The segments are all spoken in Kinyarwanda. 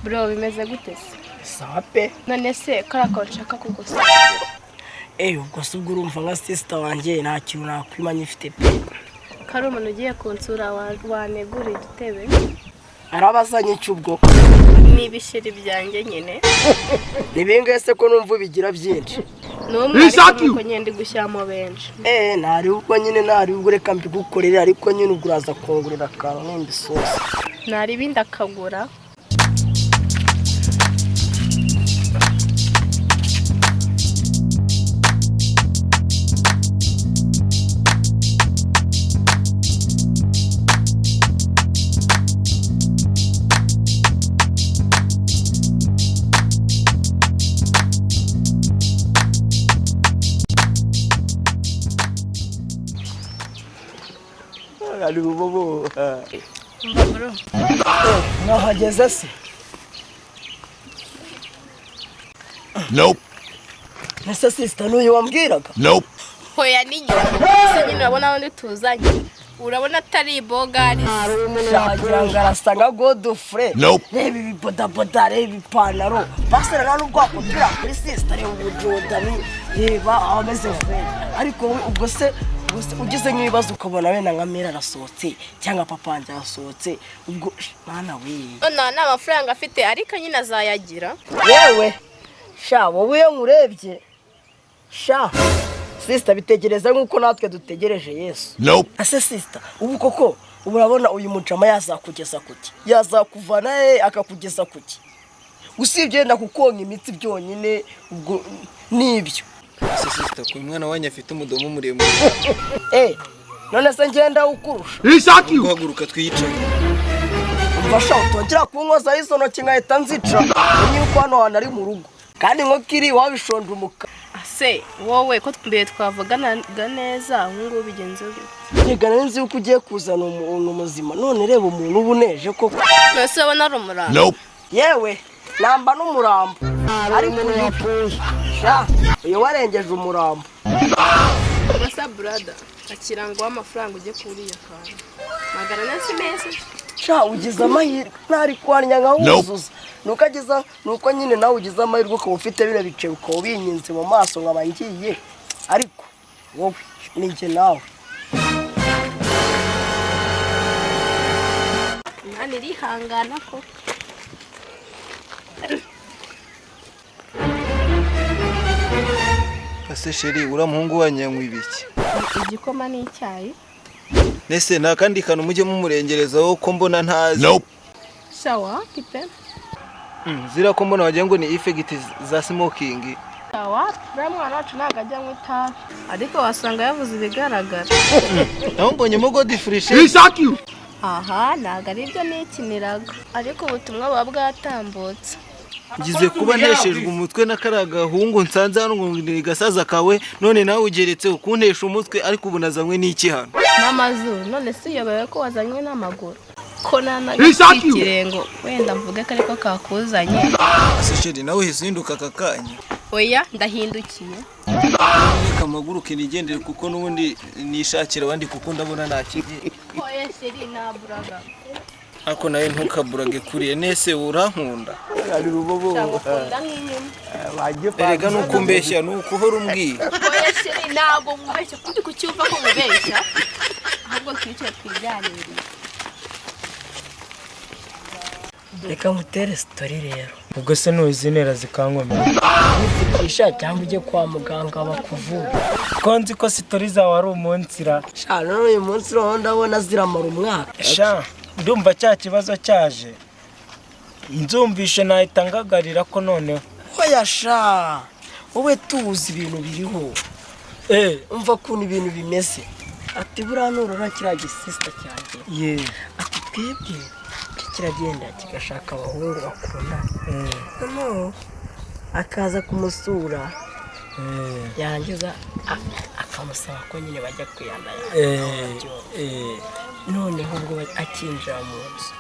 Bro, bimeze gute se? Sawa pe. None se kariya kantu nshaka kugusaba. Ubwo se ubwo urumva nka sister wanjye nta kintu nakwima nyifite pe. Kari umuntu ugiye kunsura wanegura igitebe. Arabazanye iki ubwo? Ni ibisheri byanjye nyine. Ni bingahe se ko numva ubigira byinshi? Ni umwe ariko nuko nyine ndi gushyiramo benshi. Ntari ubwo nyine, ntari ubwo, reka mbigukorere, ariko nyine ubwo uraza kungurira akantu nimba isosi. Ntari ibindi akagura. Nahageze se? Nope. Ese sister n'uyu wambwiraga? Nope. Hoya ni nyuma. Se nyine urabona aho tuzanye. Urabona atari ibogari. Shagira ngo arasa nka Godfrey. Nope. Reba ibi bodaboda, reba ipantaro. Basera nta nubwo wakopera kuri sister, reba ubujodani, reba aho ameze fresh. Ariko wowe ubwo se ugize nk'ibibazo ukabona wenda nka Mera arasohotse cyangwa papa wanjye arasohotse, ubwo mwana we. Nta amafaranga afite ariko nyine azayagira. Yewe sha wowe iyo nkurebye sha sister bitegereza nk'uko natwe dutegereje Yesu. Nope. Ase sister ubu koko urabona uyu mujama yazakugeza kuki? Yazakuvana he akakugeza kuki? Usibye yenda kukonka imitsi byonyine ubwo nibyo. Ese sister ku mwana wanyu afite umudomo muremure. None se ngenda ukurusha. Guhaguruka twiyicaye. Umva utongera kunkoza izo ntoki nkahita nzica. Ni uko hano hantu ari mu rugo. Kandi nko kiri wabishonje umuka. Ase wowe ko mbere twavuganaga neza ubu ngubu bigenze gute? Rega nari nzi yuko ugiye kuzana umuntu muzima, none reba umuntu uba uneje koko. None se urabona ari umurambo? Nope. Yewe namba n'umurambo. Ariko uyu sha uyu warengeje umurambo. Basa brother, akira ngo amafaranga ujye kuri iyo kantu. 400 si meza. Sha ugize amahirwe ntari kwanya nka wuzuza. Nuko ageza nuko nyine nawe ugize amahirwe ukaba ufite bino bice ukaba ubinyinze mu maso nkaba ngiye. Ariko wowe ninjye nawe. Nani rihangana ko. Ase sheri ura muhungu wanyanywa ibiki? Igikoma n'icyayi. Nese nta kandi kantu mujye mumurengerezaho ko mbona ntazi. Nope. Sawa kipe. Zira ko mbona wagira ngo ni effect za smoking. Sawa, uriya mwana wacu ntabwo ajya anywa itabi. Ariko wasanga yavuze ibigaragara. Naho mbonyemo Godfrey. Aha, ntabwo ari byo nikiniraga. Ariko ubutumwa buba bwatambutse. Ngize kuba nteshejwe umutwe na kariya gahungu nsanze hano ngo ni gasaza kawe, none nawe ugeretse ukuntesha umutwe, ariko ubu nazanywe n'iki hano? N'amazuru, none si uyobewe ko wazanywe n'amaguru? Ko nanagatwikiriye ngo wenda mvuge ko ariko kakuzanye. Ase sheri nawe uhise uhinduka aka kanya. Oya, ndahindukiye. Reka mpaguruke nigendere kuko n'ubundi nishakira abandi kuko ndabona nta kibi. Oya sheri naburaga. Ariko nawe ntukaburage kuriye nese urankunda. Ndagukunda nk'inyuma. Erega nuko umbeshya nuko uhora umbwira. Oya sheri ntabwo nkubeshya, kundi kucyumva ko nkubeshya. Ahubwo twicare twiganirire. Reka nkutere story rero. Ubwo se nuzinera zikankomera. Wipfukisha cyangwa ujye kwa muganga bakuvura. Ko nzi ko story zawe ari umunsira. Sha none uyu munsi roho ndabona ziramara umwaka. Sha ndumva cya kibazo cyaje. Nzumvishe nahita ngagarira ko noneho. Oya sha wowe tuzi ibintu biriho. Umva kuntu ibintu bimeze. Ati buriya nurora kiriya gisista cyanjye. Ati twebwe kiragenda kigashaka abahungu bakundana. Noneho akaza kumusura yarangiza akamusaba ko nyine bajya kwiyandaya. Noneho ubwo akinjira mu nzu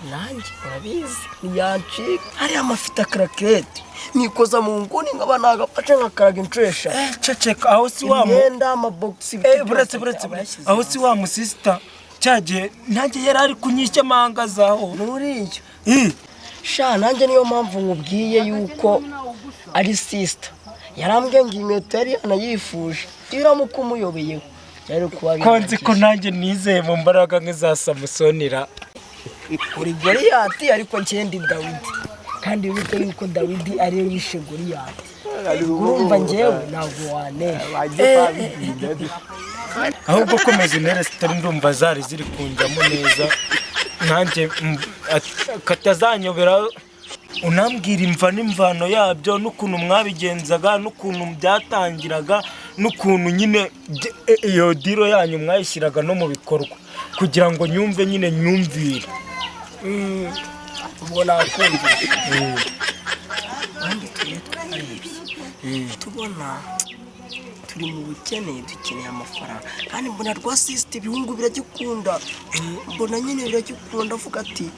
nanjye urabizi ntiyancika. Hariya amafite akarakirete nikoza mu nguni nkaba nagafashe nkakaraga inshuro eshatu. Ceceka aho si wa imyenda amabogisi. Buretse aho si wa musista cyagiye nanjye yari ari kunyishya amanga zaho. Nuriyo. Sha nanjye niyo mpamvu nkubwiye yuko ari sister. Yarambwiye ngo inkweto yari yanayifuje. Iramuka umuyobeyeho. Byari kuba Ko nzi ko nanjye nizeye mu mbaraga nk'iza Samusonira. Uri Goliyati ariko njye ndi Dawidi. Kandi wibuke yuko Dawidi ariwe wishe Goliyati. Urumva njyewe ntabwo wanesha. Ahubwo komeza intere zitari ndumva zari ziri kunjyamo neza. Nanjye katazanyobera unambwira imva n'imvano yabyo n'ukuntu mwabigenzaga n'ukuntu byatangiraga n'ukuntu nyine iyo diro yanyu mwayishyiraga no mu bikorwa kugira ngo nyumve nyine nyumvire. Ubwo nakumva. Kandi turi twarebye tubona turi mu bukene dukeneye amafaranga kandi mbona rwa sister ibihungu biragikunda mbona nyine biragikunda avuga ati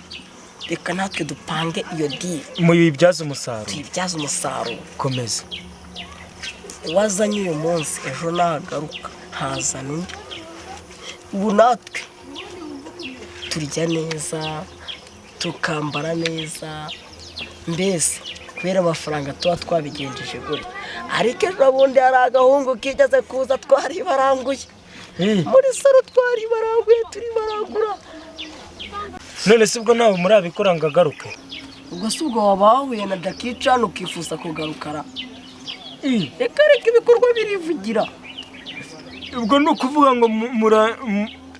reka natwe dupange iyo deal muyibyaze umusaruro tuyibyaze umusaruro. Komeza. Wazanye uyu munsi ejo nagaruka hazana undi. Ubu natwe turya neza tukambara neza mbese kubera amafaranga tuba twabigenjeje gutya. Ariko ejo bundi hari agahungu kigeze kuza twari baranguye muri salo twari baranguye turi barangura. None se ubwo nawe murabikora ngo agaruke? Ubwo si ubwo waba wahuye na Jackie ukifuza kugarukara? Reka reka ibikorwa birivugira. Ubwo ni ukuvuga ngo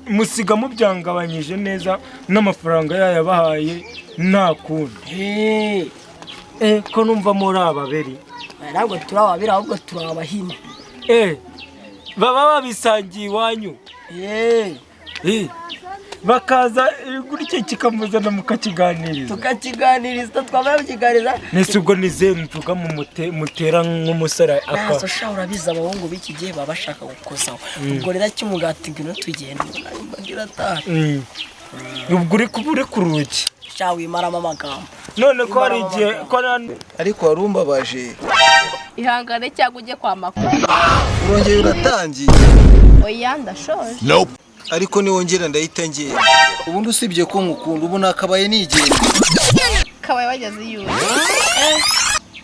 musiga mubyangabanyije neza n'amafaranga yayabahaye nta kundi. Ko numva muri ababeri? Ntabwo turi ababeri ahubwo turi abahini. Baba babisangiye iwanyu. Bakaza gutya kikamuzana mukakiganiriza. Tukakiganiriza twamara kukiganiriza. Nese ubwo nize mvuga mutera nk'umusore aka. Naso sha urabiza abahungu b'iki gihe baba bashaka gukozaho. Ubwo rero cy'umugati ngino tugenda mbagira taha. Ubwo uri kubure ku rugi. Sha wimaramo amagambo. None ko hari igihe ko ariko warumbabaje. Ihangane cyangwa ujye kwa makuru. Urongeye uratangiye. Oya ndashoje. Nope. Ariko niwongera ndahita ngenda. Ubundi usibye ko nkukunda ubu nakabaye nigenda. Kabaye bageze yuye.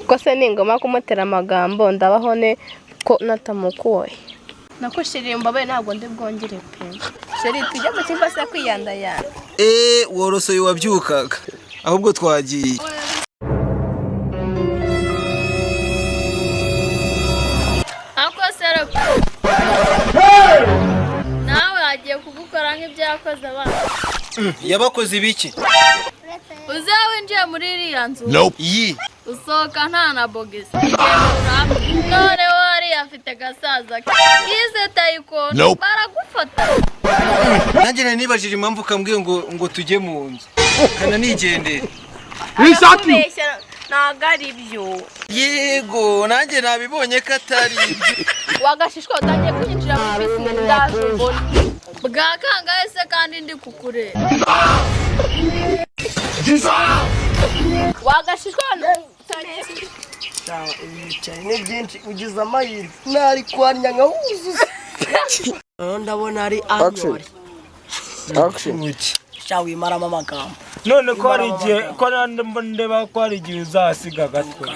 Ko se ningoma kumutera amagambo ndabaho ne ko natamukuye. Nako sheri mbabaye ntabwo ndi bwongere pe. Sheri tujye mu cyumba se kwiyandayana. Worosoye wabyukaga. Ahubwo twagiye. Ako sero. Nawe agiye kugukora nk'ibyo yakoze abana. Yabakoze ibiki? Uze winjiye muri iriya nzu. Iyi. Usohoka nta na bogisi. None wari afite gasaza kize tayikondo baragufata. Nanjye nari nibajije impamvu kambwiye ngo tujye mu nzu. Kana nigendere. Arakubeshya ntabwo ari byo. Yego nanjye nabibonye ko atari ibyo. Wagashishwa utangiye kwinjira muri bisi ndaje mbona. Bwa kangahe se kandi ndi kukureba. Wagashishwa ibiceri ni byinshi ugize amahirwe nari kwarnya nkawuzuza. Ndabona ari anyori. Sha wimaramo amagambo. None ko hari igihe ko ndeba ko hari igihe uzasiga agatwe.